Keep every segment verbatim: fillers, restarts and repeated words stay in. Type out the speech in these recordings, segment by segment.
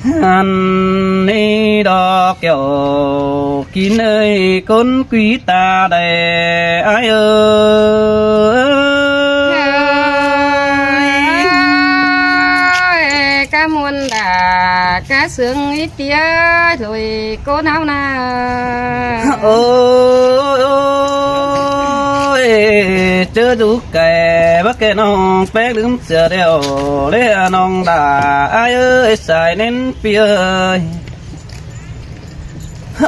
Ăn ꞌnị đo kẻo kin ơi ꞌcốn ꞌquí ta đảy ai ơi. Cá muôn đả cá sướng ít tía lùi ꞌcốn ꞌháu na. Ôi, ôi, ôi, chớ dú kẻ bác kẻ ꞌnọng ꞌpéng đứm sửa đèo lễ ꞌnọng đả ai ơi sai nên pi ơi.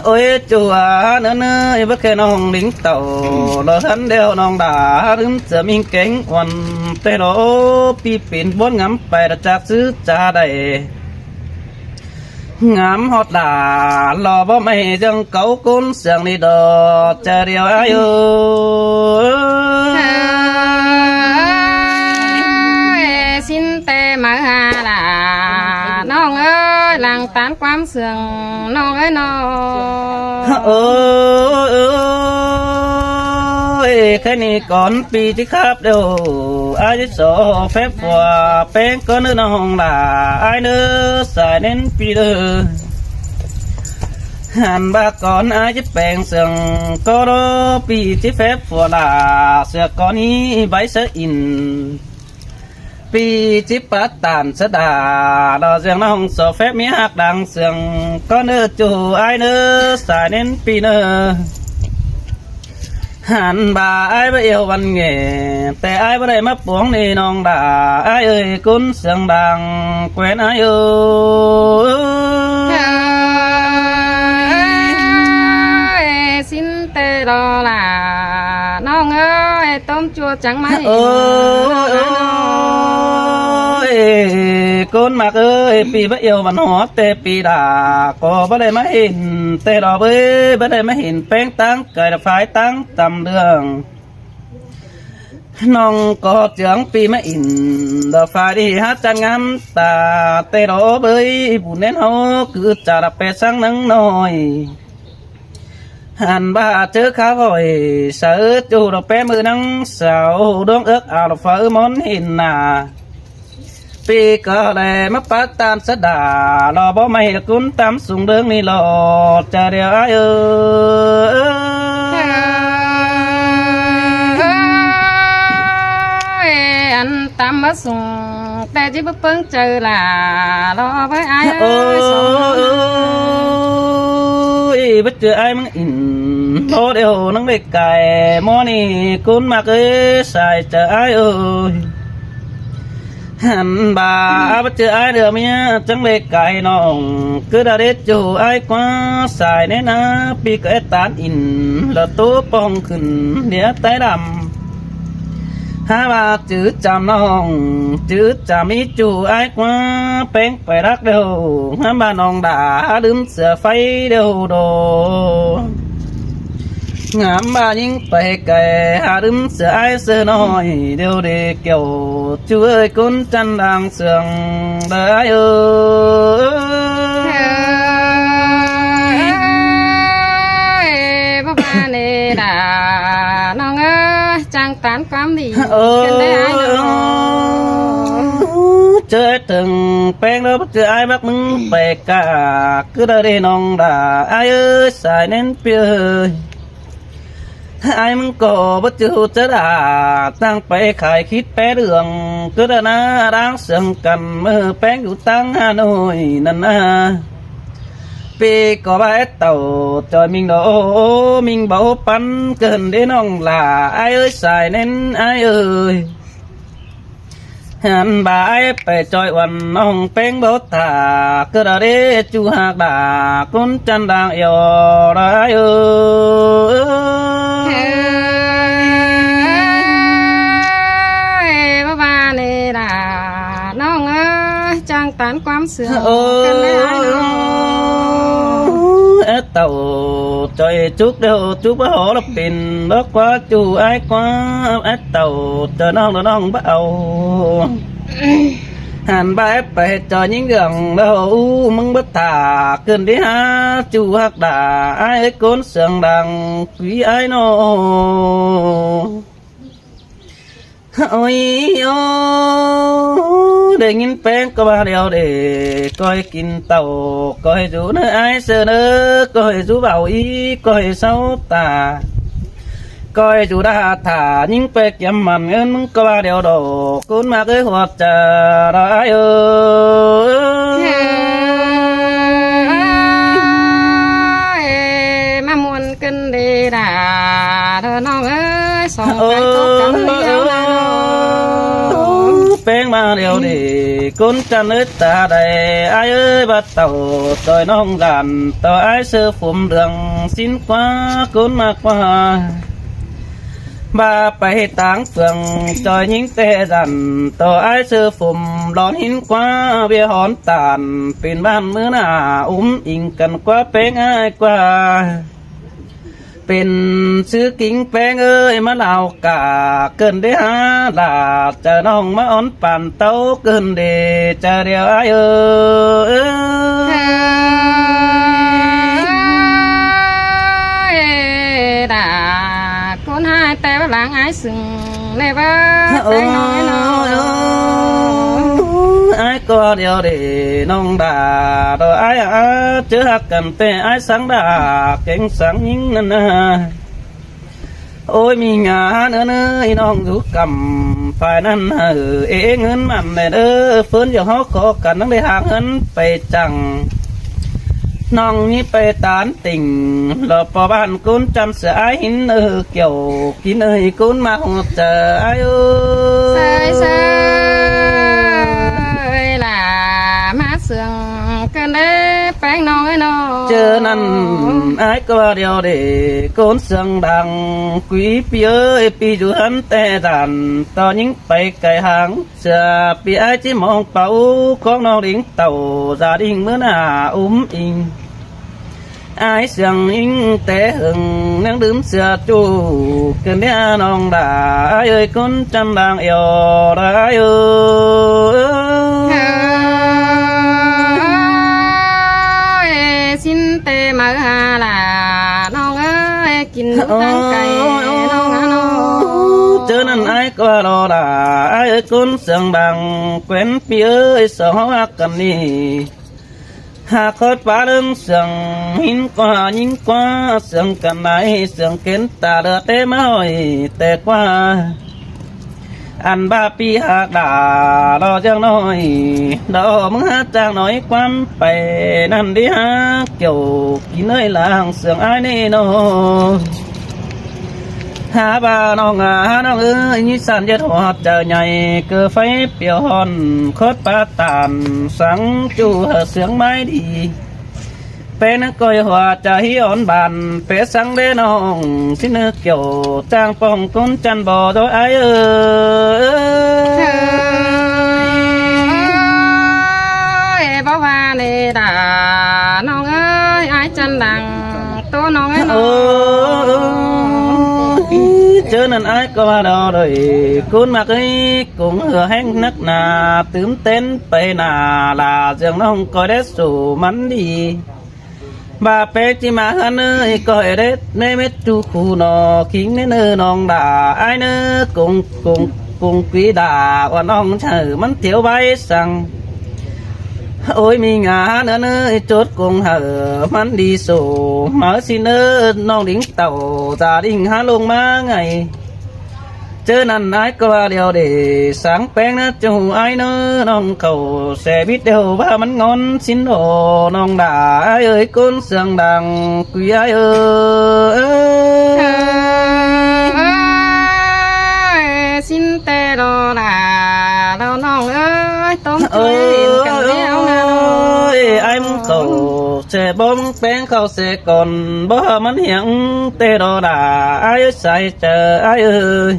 Ôi, chua nớ nớ bác kẻ ꞌnọng lính tàu lơ hẳn đèo ꞌnọng đả đứm sửa minh kéng uôn tê lô pi pin bốn ngắm phải là chạc sứ cha đảy. Ngắm hót đả lo bó mày dâng cáu ꞌcốn sương đi đò cha điêu ai ơi. Ôi, xin tê máư ha đả ꞌnọng ơi lăng tán quám sương ꞌnọng ơi ꞌnọng. Ôi, ôi, ôi, cái này con pi chứ khắp đâu ai chứ số phép của ꞌpéng con nữa ꞌnọng đả ai nữa sai nên pi đơ. Hẳn ba con ai chứ ꞌpéng sương có đó pi chứ phép của đả sửa con ý bái sớ in. Pi chip pá tản sớ đả đò dường ꞌnọng số phép mía hạc đang sương có nơ chu ai nơ sai nên pi nơ. Hẳn ba ai bá yêu văn nghệ tê ai bá đảy ꞌmá puống đi ꞌnọng đả ai ơi ꞌcốn sương đang quen ai ơi. Ôi, xin tê đo là ꞌnọng ơi tôm chua trắng máy. Ôi, ôi, ôi, ôi, ꞌcốn ꞌmặc ơi, pi bá yêu văn hóa tê pi đả có bá đảy ꞌmá hên tê đo bới bá đảy ꞌmá hên ꞌpéng táng cài là phái táng tầm đường. ꞌNọng có chướng pi ꞌmá in đo phái đi hát chăn ngắm ta tê đo bới bún nên hô cứ chả đạp pé sáng nắng nôi. Hẳn ba chớ khá vội sớ chu đo pé mưa nắng sao đuống ước ao đo phớ món hên nà. Pi có lẽ ꞌmá pá tan sớ đả lo bó mày là ꞌcốn tắm sung đương đi lo cha điêu ai ơi. Ôi, ăn tắm bá sung tê chứ bá ꞌpứng trời là lo bới ai ơi. Ôi, bá chư ai ꞌmáng in bó điêu nắng bê cài mó nị ꞌcốn ꞌmặc ơi sai cha ai ơi. Hẳn ba bá chư ai đưa mía chắng bê cài ꞌnọng cứ đa đết chu ai quá sai nên á pi có ét tán in lơ tố pong khửn đĩa tái đăm. Há ba chữ chăm ꞌnọng chữ chăm ý chu ai quá ꞌpéng phải đắc đều há ba ꞌnọng đả há đứm sửa pháy đều đồ. Ngắm ba nhính pay kẻ hả đứm sửa ai sửa nói điều để kiểu chú ơi cốn chăn đang sương đờ ai ơi. Ôi, bố ba nê đà ꞌnọng ơi, chang tán quám đi. Ôi, khen đấy ai ꞌnọng. Chớ ai từng ꞌpéng đó bắt chớ ai bắt mứng pay cả cứ đa đi ꞌnọng đà ai ơi sai nên pi ơi. Ai ꞌmứng ꞌcọ báu chứ hu chớ đả, ꞌtáng pay khai khít pé đường, cứ đa ná đang sương căn ꞌmự ꞌpéng dú ꞌtáng Hà Nội ꞌnặn ꞌna. ꞌPi ꞌcọ bái tảu ꞌchoi ꞌminh đo, ꞌminh báu păn cơn đế ꞌnọng lả, ai ơi sai nên ai ơi. Hẳn ba ai pay ꞌchoi uôn ꞌnọng ꞌpéng báu thả, cứ đa đế ꞌchu hạc đả, cốn chăn đang eo đa ai ơi. Ôi, bố ba nê đà ꞌnọng ơi, chang tán quám sương. Ôi, khen đấy ai ꞌnọng. Ét tảu ꞌchoi chúc đeo chúc bá hó lộc pin, bá quá ꞌchu ai quá, ét tảu ꞌchoi ꞌnọng đa ꞌnọng bá au. Hẳn ba ép pay ꞌchoi nhính gương đa hó u ꞌmứng bá thả, cơn đi hả ꞌchu hạc đả, ai ơi cốn sương đang quý ai ꞌnọng. Ôi, ô, đảy ꞌnghín ꞌpéng ꞌcọ ꞌva điêu đảy, ꞌcoi kin tảu, ꞌcoi dú ꞌnớ ải ꞌsớ ꞌnớ, ꞌcoi dú báu í, ꞌcoi sau ta, ꞌcoi dú đa thả, ꞌnhính ꞌpéng kiêm mẳn ꞌngớn ꞌmứng ꞌcọ ꞌva điêu đảy, ꞌcốn ꞌmặc ới ꞌhuột chaư ꞌlạ ải ới. ꞌMá ꞌmuôn ꞌcứn đi đa, ꞌnọng ới, song ꞌpéng tốc cắn đi au na. Ôi, ꞌpéng ꞌva điêu đảy, ꞌcốn chăn ới ta đảy, ải ới, báu tảu ꞌtoi ꞌnọng đan, ꞌtoi ải ꞌsớ phôm ꞌlương sín ꞌquá, ꞌcốn ꞌmặc ꞌquá. Báu pay táng phượng, ꞌchoi ꞌnhính té đan, ꞌtoi ải ꞌsớ phôm lón hín ꞌquá, ꞌviạk hón tản, pên ꞌván ꞌmứa ꞌná, ứm inh căn ꞌquá ꞌpéng ải ꞌquá. Pên ꞌsứ king ꞌpéng ới, ꞌmá ꞌlao cả, ꞌcứn đảy hả, ꞌlạ chaư ꞌnọng ꞌmá ón păn tảu ꞌcứn đảy, chaư điêu ải ới. Ôi, đa, ꞌcốn ꞌhại té ꞌva lăng ải sương, ꞌnê ꞌva, ꞌpéng ꞌnọng ới ꞌnọ. Ôi, ải ꞌcọ điêu đảy, ꞌnọng đa, ꞌtoi ải a, ꞌchớ ꞌhặc căn té ải săng đa, kéng săng ꞌnhính ꞌnặn ꞌna. Ôi, ꞌmí ꞌngá ꞌnớ ꞌnớ, ꞌnọng dú căm, ꞌphai ꞌnặn hả, ê, ꞌngớn mẳn đảy ꞌnớ, ꞌphớn dú ꞌháu ꞌcọ căn ꞌnăng đảy hák ꞌngớn pay chắng. ꞌNọng ꞌmí pay tản tỉnh, ꞌlọ ꞌpo ꞌván ꞌcốn chăn ꞌsứa ải hín ꞌnớ, kiẻo kin ới ꞌcốn ꞌmặc ꞌhuột chaư ải ới. Sai sai ꞌlạ, ꞌmá sương ꞌcứn đảy ꞌpéng ꞌnọng ới ꞌnọ. ꞌChớ ꞌnặn ải ꞌcọ ꞌva điêu đảy, ꞌcốn sương đang, quí ꞌpi ới, ꞌpi dú ꞌhướn té đan, ꞌtoi ꞌnhính pay cai háng, ꞌsứa ꞌpi ải ꞌchí mong páo, ꞌcóng ꞌnọng đing tảu, gia đình ꞌmứa ꞌná ứm inh. Ải sương inh té hưng, ꞌnăng đưm ꞌsứa ꞌchu, ꞌcứn đảy ꞌnọng đa, ải ới, ꞌcốn chăn đang eo đa ải ới. Ôi, sín té máư hả ꞌlạ, ꞌnọng ới, kin ꞌtáng cai, ꞌnọng hả ꞌnọng. ꞌChớ ꞌnặn ải ꞌcọ lo đa, ải ới, ꞌcốn sương đang, quên ꞌpi ới, song ꞌháu ꞌhặc căn ꞌnị. Hák khót pá ꞌlớng sương, hín ꞌquá, ꞌnhính ꞌquá, sương căn đảy, sương kến ta ꞌlứa té ꞌmá ꞌhọi, té ꞌquá. Ăn ꞌva ꞌpi ꞌhặc đa, ꞌlo ꞌchang ꞌnọi, ꞌlo ꞌmứng ꞌhặc ꞌchang ꞌnọi ꞌquám pay, ꞌnặn đảy ꞌhặc kiẻo kin ới lăng sương ải ꞌnị ꞌnọ. Hả ꞌva ꞌnọng a, hả ꞌnọng ới, ꞌnhính săn ꞌdệt ꞌhuột chaư ꞌnhạy, ꞌcọ ꞌpay piêu hón, khót pá tản, săng ꞌchu hảư sương ꞌmái đi. Pên ꞌcoi ꞌhuột chaư hí ón bản, pên săng đé ꞌnọng, sín ꞌnớ kiẻo, ꞌchang pong ꞌcốn chăn báu ꞌtoi ải ới. Ôi, báu ꞌva ꞌnị đa, ꞌnọng ới, ải chăn đang, ꞌtố ꞌnọng ới ꞌnọ. Ôi, ꞌchớ ꞌnặn ải ꞌcọ ꞌva điêu đảy, ꞌcốn ꞌmặc ới, ꞌcốn hưa ꞌhéng ꞌnặc ꞌná, tứm tén pay ꞌná, ꞌlạ ꞌdương ꞌnọng ꞌcoi đét sủ ꞌmắn đi. ꞌVa ꞌpéng ꞌchí ꞌmá ꞌhướn ới, ꞌcoi đét ꞌné mết ꞌchu khu ꞌnọ, khính ꞌnê ꞌnớ ꞌnọng đa, ải ꞌnớ, ꞌcốn, ꞌcốn, ꞌcốn quí đa, ꞌva ꞌnọng chaư ꞌmắn thiêu ꞌvái săng. Ôi, ꞌmí ꞌngá ꞌnớ ꞌnớ, chốt ꞌcốn hảư ꞌmắn đi sổ, máư sín ꞌnớ, ꞌnọng đing tảu, gia đình hả ꞌlống ꞌmá ꞌngai. ꞌChớ ꞌnặn ải ꞌcọ ꞌva điêu đảy, săng ꞌpéng ꞌnớ ꞌchu ải ꞌnớ, ꞌnọng khảu ꞌsê bít điêu ꞌva ꞌmắn ngón sín ꞌnọ, ꞌnọng đa ải ới, ꞌcốn sương đang quí ải ới. Ôi, sín té ꞌlo đa, ꞌlo ꞌnọng ới, ꞌtôm chuối ꞌlịn căn ꞌnéo ꞌna ꞌnọ. Ôi, ải ꞌmứng khảu ꞌsê bók ꞌpéng khảu ꞌsê cón, báu hảư ꞌmắn hiếng té ꞌlo đa, ải ới, sai chaư ải ới.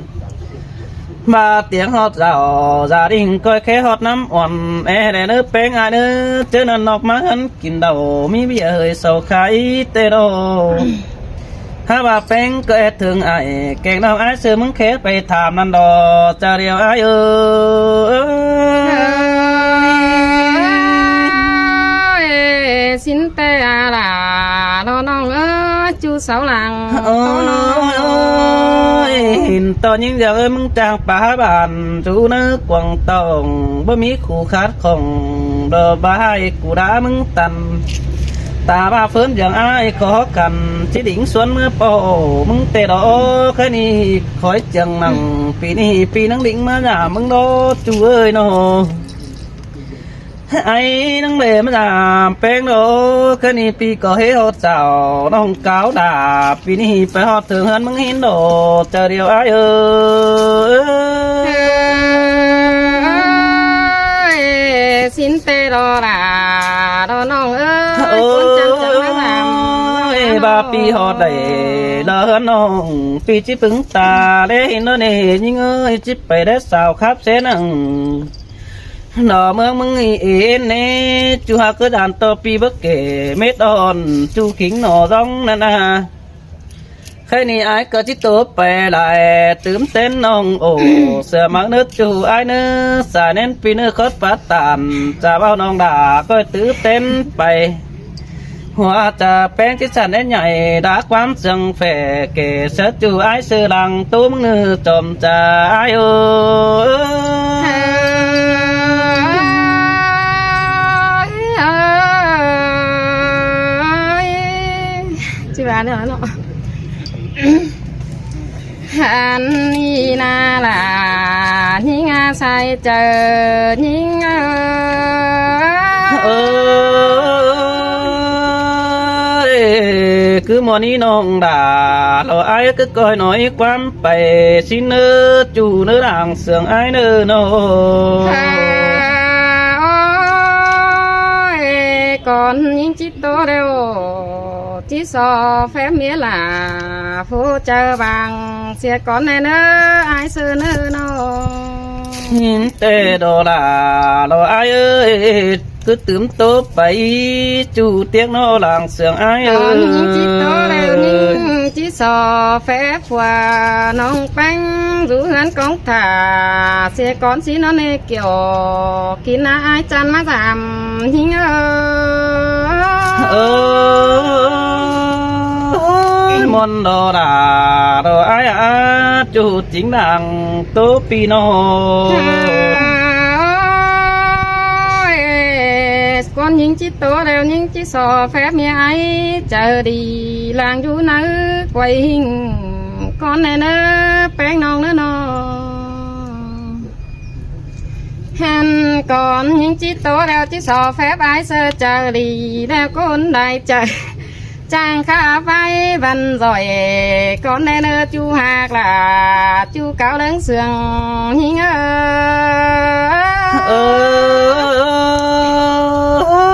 ꞌVa tiếng ꞌhọt dảo, gia đình ꞌcoi khé ꞌhọt ꞌnắm uôn, é đé ꞌnớ ꞌpéng ải ꞌnớ, ꞌchớ ꞌnặn ꞌnọk ꞌmá ꞌhướn kin đảu, ꞌmí ꞌviạk ꞌhới sau khai té ꞌlo. Hả ꞌva ꞌpéng ꞌcọ é thương ải, kéng ꞌnọng ải ꞌsớ ꞌmứng khé pay tham ꞌnặn ꞌlo, chaư điêu ải ới. Ôi, sín té a ꞌlạ, ꞌlo ꞌnọng ới, ꞌchu sau lăng, ꞌtố ꞌnọng ới. ꞌHịn ꞌto ꞌnhính dao ới ꞌmứng ꞌchang pá bản dú ꞌnớ Quảng Tòng báu ꞌmí khu khát khỏng, đo bá ꞌhại ꞌcụ đá ꞌmứng tăn. Ta ꞌva ꞌphớn dang ải khó khăn ꞌchí đính suốn ꞌmứa ꞌpo ꞌmứng ꞌtẹ đó. Khái ꞌnị khỏi chăng nẳng ꞌpi ꞌnị ꞌpi ꞌnăng đính ꞌmá dả ꞌmứng đó ꞌchu ới ꞌnọ. Ải ꞌnăng đảy ꞌmá dả ꞌpéng đó. Khái ꞌnị ꞌpi ꞌcọ hế ꞌhọt sảo ꞌnọng cáo đả, ꞌpi ꞌnị pay ꞌhọt thử ꞌhướn ꞌmứng ꞌhịn đó. Chau điêu ải ới. Ơi, ꞌsịn ꞌtẹ đó đả đó ꞌnọng ới. Ôi, ꞌcốn chăng chăng ꞌmá dả ꞌmá dả ꞌnọng. Ba ꞌpi ꞌhọt đảy lỏ ꞌhướn ꞌnọng, ꞌpi ꞌchí pứng ta đé ꞌhịn đó ꞌnị ꞌnhính ới, ꞌchí pay đé sảo khắp ꞌsớ nẳng. Nỏ ꞌmướng ꞌmứng ꞌi ên ꞌnị, ꞌchu ꞌhặc ꞌcứ đan ꞌto ꞌpi báu kể mết ón ꞌchu khính nỏ ꞌdóng ꞌnặn ꞌna. Khái ꞌnị ải ꞌcọ ꞌchí ꞌtố pay lai tứm tén ꞌnọng ổ, sia máư ꞌnớ ꞌchu ải ꞌnớ, sa ꞌnén ꞌpi ꞌnớ khót pá tản, sa ꞌvạu ꞌnọng đả ꞌcoi tứm tén pay. Hua cha ꞌpéng ꞌchí săn é nhảy đá ꞌquám siêng phẻ kể sớ ꞌchu ải ꞌsớ lăng ꞌtố ꞌmứng ꞌnư chom cha ải ới. Ơi, ơi. ꞌChí ꞌva ꞌnị ꞌnọ. Hăn ꞌnị ꞌna lả ꞌnhính ꞌa sai chaư ꞌnhính ơi. Ơi, ꞌcứ ꞌmuôn ꞌnị ꞌnọng đả lỏ ải ꞌcứ ꞌcoi ꞌnọi ꞌquám pay ꞌsịn ꞌnớ ꞌchu ꞌnớ lăng siêng ải ꞌnớ ꞌnọ. Ơi, cón ꞌnhính ꞌchí ꞌtố đeo ꞌchí so phép ꞌmía lả phú chaư bang sia cón ꞌnẹ ꞌnớ ải ꞌsớ ꞌnớ ꞌnọ. ꞌNhính ꞌtẹ đó lả lỏ ải ới, ꞌcứ tứm ꞌtố pay ꞌchu tiếng ꞌnọ lăng siêng ải ới. Cón ꞌnhính ꞌchí ꞌtố đeo ꞌnhính ꞌchí so phép phua ꞌnọng ꞌpéng dú ꞌhướn cóng thả sia cón ꞌsịn ꞌnọ ꞌnị kiẻo kính ꞌna ải chăn ꞌmá dăm ꞌnhính ơi. Ơi, ꞌmuôn đó đả đó ải ꞌa ꞌchu chính lăng ꞌtố ꞌpi ꞌnọ. Ơi, cón ꞌnhính ꞌchí ꞌtố đeo ꞌnhính ꞌchí so phép ꞌmía ải chaư đi lăng dú ꞌnớ quay ꞌhịnh cón ꞌnẹ ꞌnớ ꞌpéng ꞌnọng ꞌnớ ꞌnọ. Hăn cón ꞌnhính ꞌchí ꞌtố đeo ꞌchí so phép ải ꞌsớ chaư đi đeo ꞌcốn đảy chaư chang khả ꞌvạy văn giỏi cón ꞌnẹ ꞌnớ ꞌchu ꞌhặc lả ꞌchu cáo ꞌlớng siêng ꞌnhính ơi.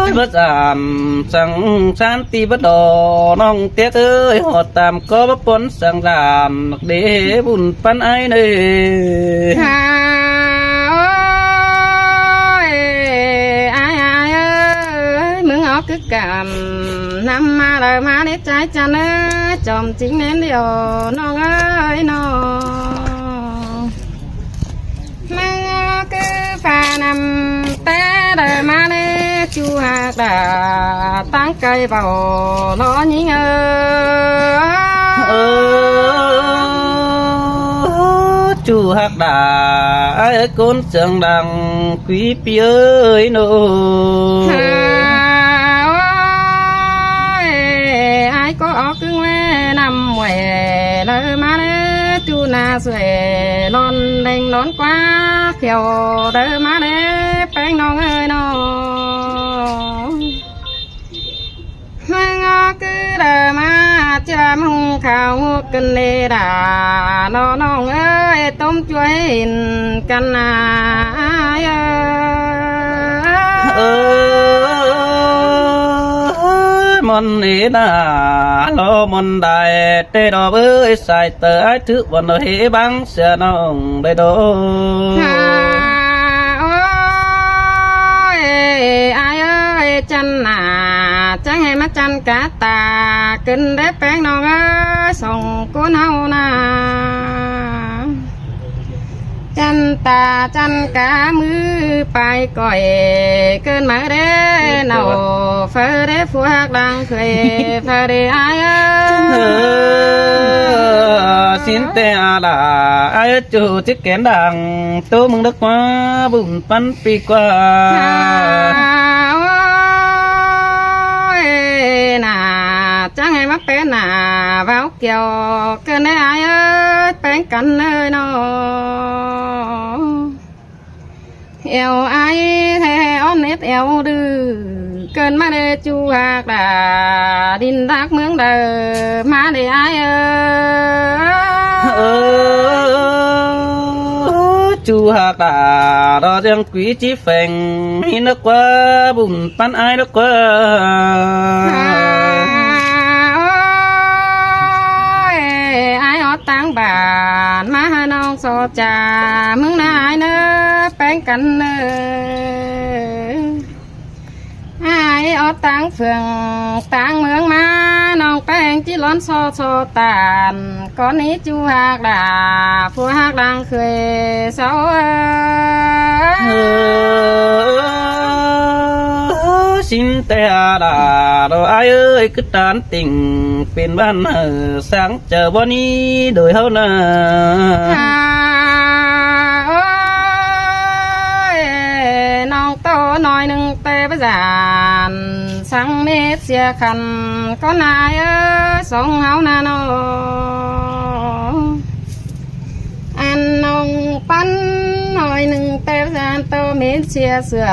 Ơi, báu dản săng san ti báu đỏ ꞌnọng tiếc ới, ꞌhọt tam ꞌcó báu ꞌpốn săng dản đé bun ꞌpắn ải ꞌnị. Hả, ơi, ải ải ơi, ꞌmứng ók ꞌcứ căm ꞌnặm ꞌmá đaư ꞌmá đé ꞌchái chăn ới, chom chính ꞌnén điêu ꞌnọng ơi ꞌnọng. ꞌMá ꞌcứ pha ꞌnặm té đaư ꞌmá đé ꞌchu ꞌhặc đả ꞌtáng cay bảu lỏ ꞌnhính ơi. Ơ, ꞌchu ꞌhặc đả ải ới ꞌcốn siêng lăng quí ꞌpi ới ꞌnọ. Hả, ơi, ải ꞌcó ók ꞌcứ ꞌngué ꞌnặm muối đaư ꞌmá đé ꞌchu ꞌna suối lon đeng lon ꞌquá khẻo đaư ꞌmá đé ꞌpéng ꞌnọng ơi ꞌnọ. ꞌMá ꞌcứ đaư ꞌmá ꞌchưa ꞌmá ꞌhung khảu ꞌngụ ꞌcứn đé đả ꞌnọ ꞌnọng ơi, ꞌtôm ꞌchua ꞌhịn căn ꞌna ải ơi. Ơ, ꞌmuôn ꞌnị ꞌna lỏ ꞌmuôn đảy ꞌtẹ đó ới, sai ꞌtơ ải thứ bón đó hế bang sia ꞌnọng đảy đó. Hả, ơi, ải ơi, chăn ꞌna chắng ꞌhế ꞌmá chăn cá ta ꞌcứn đé ꞌpéng ꞌnọng ơi, song ꞌcốn ꞌháu ꞌna. Chăn ta chăn cá ꞌmứ pay ꞌcọi ꞌcứn máư đé ꞌnọ. Phaư đé phua ꞌhặc đang khuê, phaư đé ai ơi. Ơ, ꞌsịn ꞌtẹ a đa, ai ơi, ꞌchu ꞌchí kén đang, ꞌtố ꞌmứng đớc ꞌquá, bun ꞌpắn ꞌpi ꞌquá. À, ôi, nả, chắng ai ꞌmá pé nả, ꞌvạu kiẻo, ꞌcợn đé ai ơi, ꞌpéng căn ơi ꞌnọ. Eo ai ꞌhế ót nết eo đư, ꞌcợn ꞌmá đé ꞌchu ꞌhặc đa, đin đác ꞌmướng đaư, ꞌmá đé ai ơi. Ơ, ꞌchu ꞌhặc đa, ꞌlọ ꞌdương quí ꞌchí pheng, ꞌhịn đớc ꞌquá, bun ꞌpắn ai đớc ꞌquá. À, ôi, ai ót ꞌtáng bản, ꞌmá hảư ꞌnọng so cha, ꞌmứng ꞌnớ ai ꞌnớ, ꞌpéng căn ꞌnớ. Ai ót ꞌtáng phường, ꞌtáng ꞌmướng ꞌmá, ꞌnọng ꞌpéng ꞌchí lón so so tản, cón ꞌnị ꞌchu ꞌhặc đa, phua ꞌhặc đang khuê, sau ơ. Ơ, ꞌsịn ꞌtẹ a đa, ꞌlọ ai ơi, cứ tản tỉnh, pên bản hảư, sáng chaư bón ꞌnị, đôi ꞌháu nả. À, ôi, ꞌnọng ꞌtố ꞌnọi ꞌnưng ꞌtẹ báu dản, sáng mết sia khăn, cón ai ơi, song ꞌháu nả ꞌnọ. Ăn ꞌnọng ꞌpắn ꞌnọi ꞌnưng ꞌtẹ báu dản, ꞌtố mết sia sửa,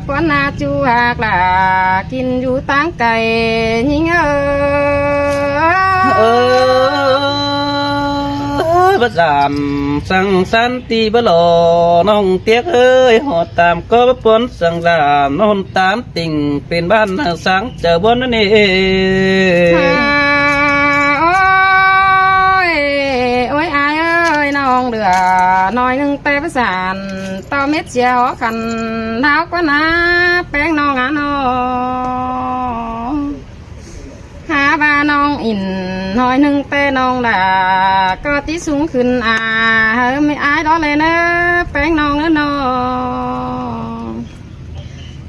cón nả ꞌchu ꞌhặc đa, kin dú ꞌtáng cai, ꞌnhính ơ. Ơ, báu dản, săng sán ti báu lo, ꞌnọng ꞌtiếc ơi, ꞌhọt tam ꞌcó báu pón săng dản, ꞌnọng tản tỉnh, pên bản hảư, sáng chaư bón ꞌnớ ꞌnị. À, ôi, ôi, ai ơi, ꞌnọng đưa ꞌnọi ꞌnưng ꞌtẹ báu dản, ꞌtố mết sia hó khăn, ꞌnáo ꞌquá nả, ꞌpéng ꞌnọng a ꞌnọ. Hả ꞌva ꞌnọng ỉn ꞌnọi ꞌnưng ꞌtẹ ꞌnọng đa, ꞌcọ ꞌchí sung khửn a, hảư ꞌmía ai ꞌló ꞌlẹ ꞌnớ, ꞌpéng ꞌnọng ꞌnớ ꞌnọ.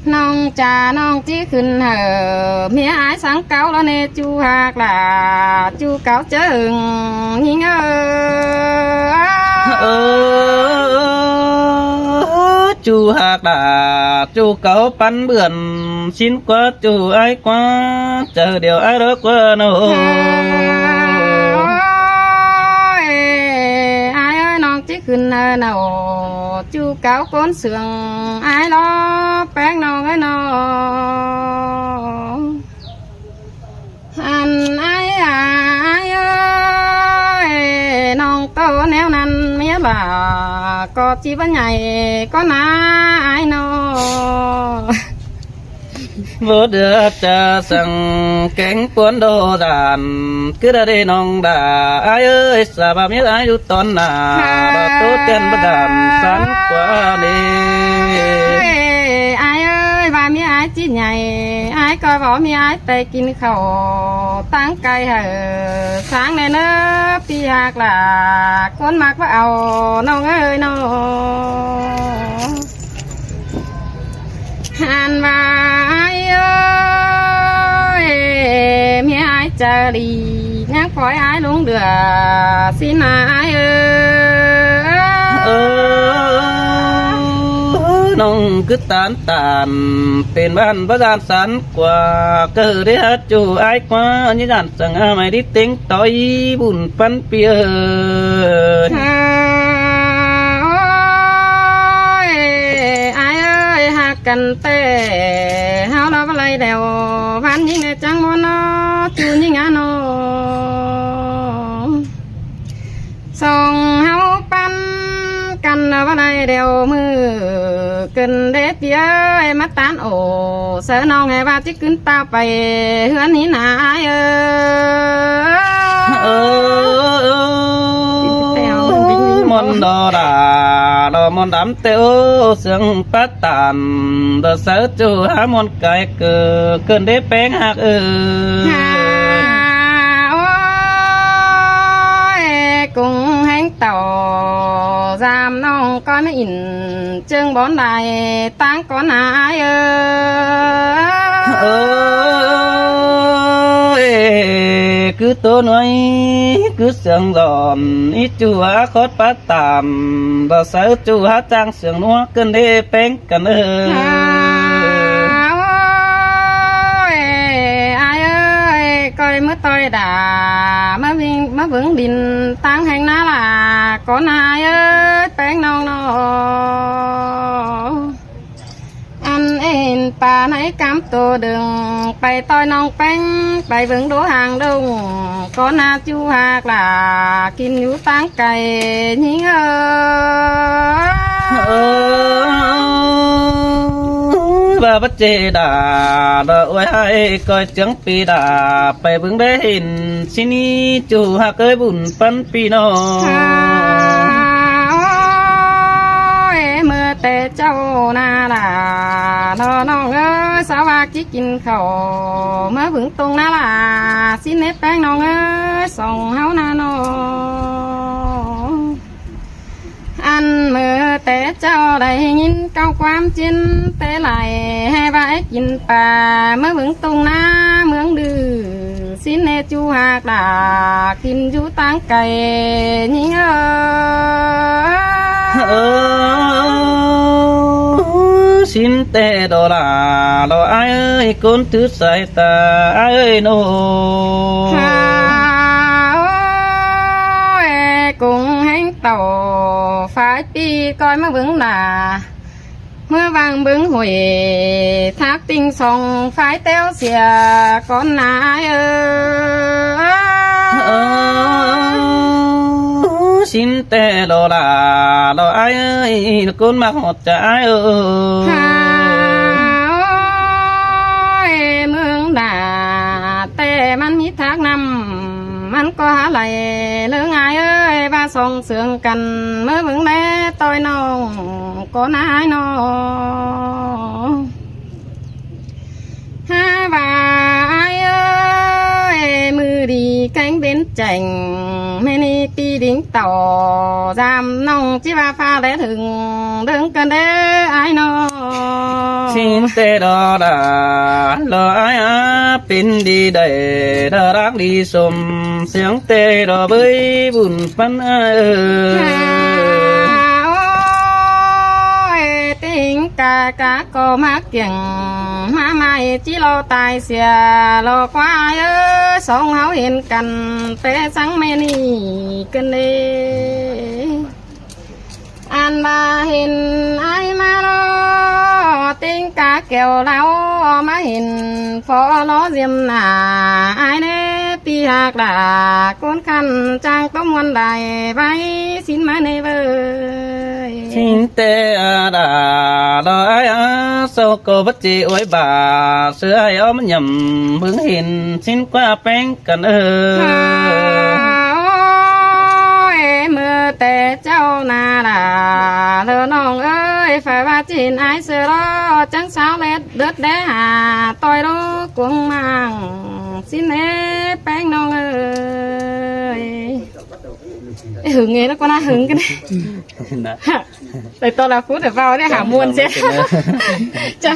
ꞌNọng cha ꞌnọng ꞌchí khửn hảư ꞌmía ai sáng cáu ꞌló ꞌnê ꞌchu ꞌhặc đa, ꞌchu cáu ꞌchớ ưng ꞌnhính ơ. Ơ, ꞌchu ꞌhặc đa, ꞌchu cáu ꞌpắn bươn, ꞌsịn ꞌquá ꞌchu ai ꞌquá, chaư điêu ai ꞌló ꞌquá ꞌnọ. Ôi, ai ơi, ꞌnọng ꞌchí khửn hảư ꞌnọ, ꞌchu cáu ꞌcốn sương ai ꞌló, ꞌpéng ꞌnọng ơi ꞌnọ. Ăn ai à, ai ơi, ꞌnọng ꞌtố ꞌnéo ꞌnặn ꞌmía bả, ꞌcọ ꞌchí báu nhảy, ꞌcọ nả ai ꞌnọ. Báu đưa cha săng kéng cuốn đô dản, cứ đa đê ꞌnọng đa, ai ơi, sa ꞌva ꞌmía ai dú tón nả, ꞌva ꞌtố ꞌtén báu dản, sán ꞌquá ꞌnị. Ai ơi, ꞌva ꞌmía ai ꞌchí nhảy, ai ꞌcoi ꞌvọ ꞌmía ai ꞌtẹ kin khảu, ꞌtáng cai hảư, sáng ꞌnẹ ꞌnớ, ꞌpi ꞌhặc đa, ꞌcốn ꞌmặc báu au, ꞌnọng ơi ꞌnọ. Ăn ꞌva ai ơi, ꞌmía ai chaư đi, ꞌnhắng pói ai ꞌluống đưa, ꞌsịn nả ai ơi. Ơ, ꞌnọng cứ tản tản, pên bản báu dản sán ꞌquá, ꞌcọ đé hảư ꞌchu ai ꞌquá, ꞌnhính dản săng a mai đi ꞌtếng ꞌtoi bun ꞌpắn ꞌpi ơi. À, ôi, ai ơi, ꞌhặc căn ꞌtẹ, ꞌháu ꞌló báu đảy đẻo, ꞌván ꞌnhính ꞌnê chắng ꞌmuôn ꞌnọ, ꞌchu ꞌnhính a ꞌnọ. Song ꞌháu ꞌpắn căn báu đảy đẻo ꞌmự, ꞌcợn đé ꞌpi ơi, ꞌmá tản ổ, saư ꞌnọng ꞌhế ꞌva ꞌchí ꞌcứn pao pay ꞌhướn ꞌnị nả ai ơi. Ơ, ơ, ơ, ơ, ꞌmuôn đo đa, đo ꞌmuôn đăm ꞌtẹ ơ, sương pát tản, đo saư ꞌchu hák ꞌmuôn cai ꞌcọ, ꞌcợn đé ꞌpéng ꞌhặc ơ. Hả, ôi, cũng ꞌhéng tảu, dăm ꞌnọng ꞌcoi ꞌmá ỉn, ꞌchương bón lai, ꞌtáng cón nả ai ơ. Ơ, cứ tô nuối cứ sương giòn, í ꞌchu hák khót pát tam, đỏ sáư ꞌchu hák ꞌchang sương ꞌnua cơn đê ꞌpéng căn ơ. Ôi, ai ơi, coi ꞌmá ꞌtoi đả, ꞌmá ꞌvứng, ꞌmá ꞌvứng đin ꞌtáng ꞌhéng ꞌná lả, có ꞌna ai ơi, ꞌpéng ꞌnọng ꞌnọng. Ăn ên pá ꞌnái cám tô đương, pay ꞌtoi ꞌnọng ꞌpéng, pay ꞌvứng đô hang đông, có ꞌna ꞌchu hák lả, kin dú ꞌtáng cay, ꞌnhính ơ. Ơ, ꞌva bát ꞌchê đả, đỏ uối ai coi chướng pi đả, pay ꞌvứng đé hên, ꞌsịn ꞌchu hák ơi bun ꞌpắn pi ꞌnọng. Ôi, ꞌmưa té ꞌchạu ꞌna lả, ꞌnọng ꞌnọng ơ, sa ꞌva ꞌchí kin khảu, ꞌmá ꞌvứng tông ꞌná lả, ꞌsịn ꞌnê ꞌpéng ꞌnọng ơ, song ꞌháu ꞌna ꞌnọng. Ăn ꞌmưa té ꞌchạu đảy ꞌnghín ꞌcau ꞌquám ꞌchiến té lai, ꞌhứ ꞌva é kin pá, ꞌmá ꞌvứng tông ꞌná ꞌmướng đư, ꞌsịn ꞌnê ꞌchu hák lả, kin dú ꞌtáng cay, ꞌnhính ơ. Ơ, ꞌsịn té đỏ lả, đỏ ai ơi, ꞌcốn thứ sai ta ai ơi ꞌnọng. Ôi, cũng ꞌhéng tảu phái pi coi ꞌmá ꞌvứng lả. ꞌMưa vang ꞌbứng huổi thác ꞌtinh song phái téo sia con ꞌna ai ơ. Ơ, ꞌsịn té đỏ lả, đỏ ai ơi, ꞌcốn ꞌmặc ꞌhọt ꞌchạ ai ơ. Hả ơi, ꞌmướng đả té ꞌmắn ꞌmí thác ꞌnặm, ꞌmắn ꞌcọ hák đảy ꞌlớng ai ơi, ꞌva song sương căn ꞌmá ꞌvứng đé ꞌtoi ꞌnọng, con ꞌna ai ꞌnọng. Hả ꞌva ai ơi, ꞌmự đi kéng bến chẻng, ꞌmé ꞌnị pi đính tảu, dăm ꞌnọng ꞌchí ꞌva pha đét hưng, đớng căn đé ai ꞌnọng. ꞌSịn té đỏ đả, đỏ ai á, pên đi đảy, đỏ ráng đi sôm, sương té đỏ bới bun ꞌpắn ai ơ. Hả ơi, ꞌtếng ca ca ꞌcọ ꞌmá kiêng, ꞌmá mai ꞌchí lo tai sia, lo ꞌquá ai ơ, song ꞌháu hên căn, té săng ꞌmé ꞌnị căn đê. Ăn ꞌva hên ai ꞌmá lo, ꞌtếng ca kẻo ꞌlẹo, ꞌmá hên phó lo diêm nả, ai ꞌnê pi hák đả, ꞌcốn khăn chang tó ꞌmuôn đảy, ꞌvạy ꞌsịn ꞌmá ꞌnê ꞌvới. ꞌSịn té đả, đỏ ai á, sau ꞌcọ bát ꞌchê uối bả, sư ai ók ꞌmá nhẳm ꞌpứng hên, ꞌsịn ꞌquá ꞌpéng căn ơ. Hả ơi, ꞌmưa té ꞌchạu ꞌna lả, ꞌlớ ꞌnọng ơi, phải ꞌva ꞌchí hên ai sư lo, chắng sao lét đớt đé hả, ꞌtoi đô cuông mảng, ꞌsịn ꞌnê ꞌpéng ꞌnọng ơi. Ê, hứng ê, nó có ꞌna hứng căn đê. Đảy ꞌto là phút để vào đê hả muôn chứ. Chả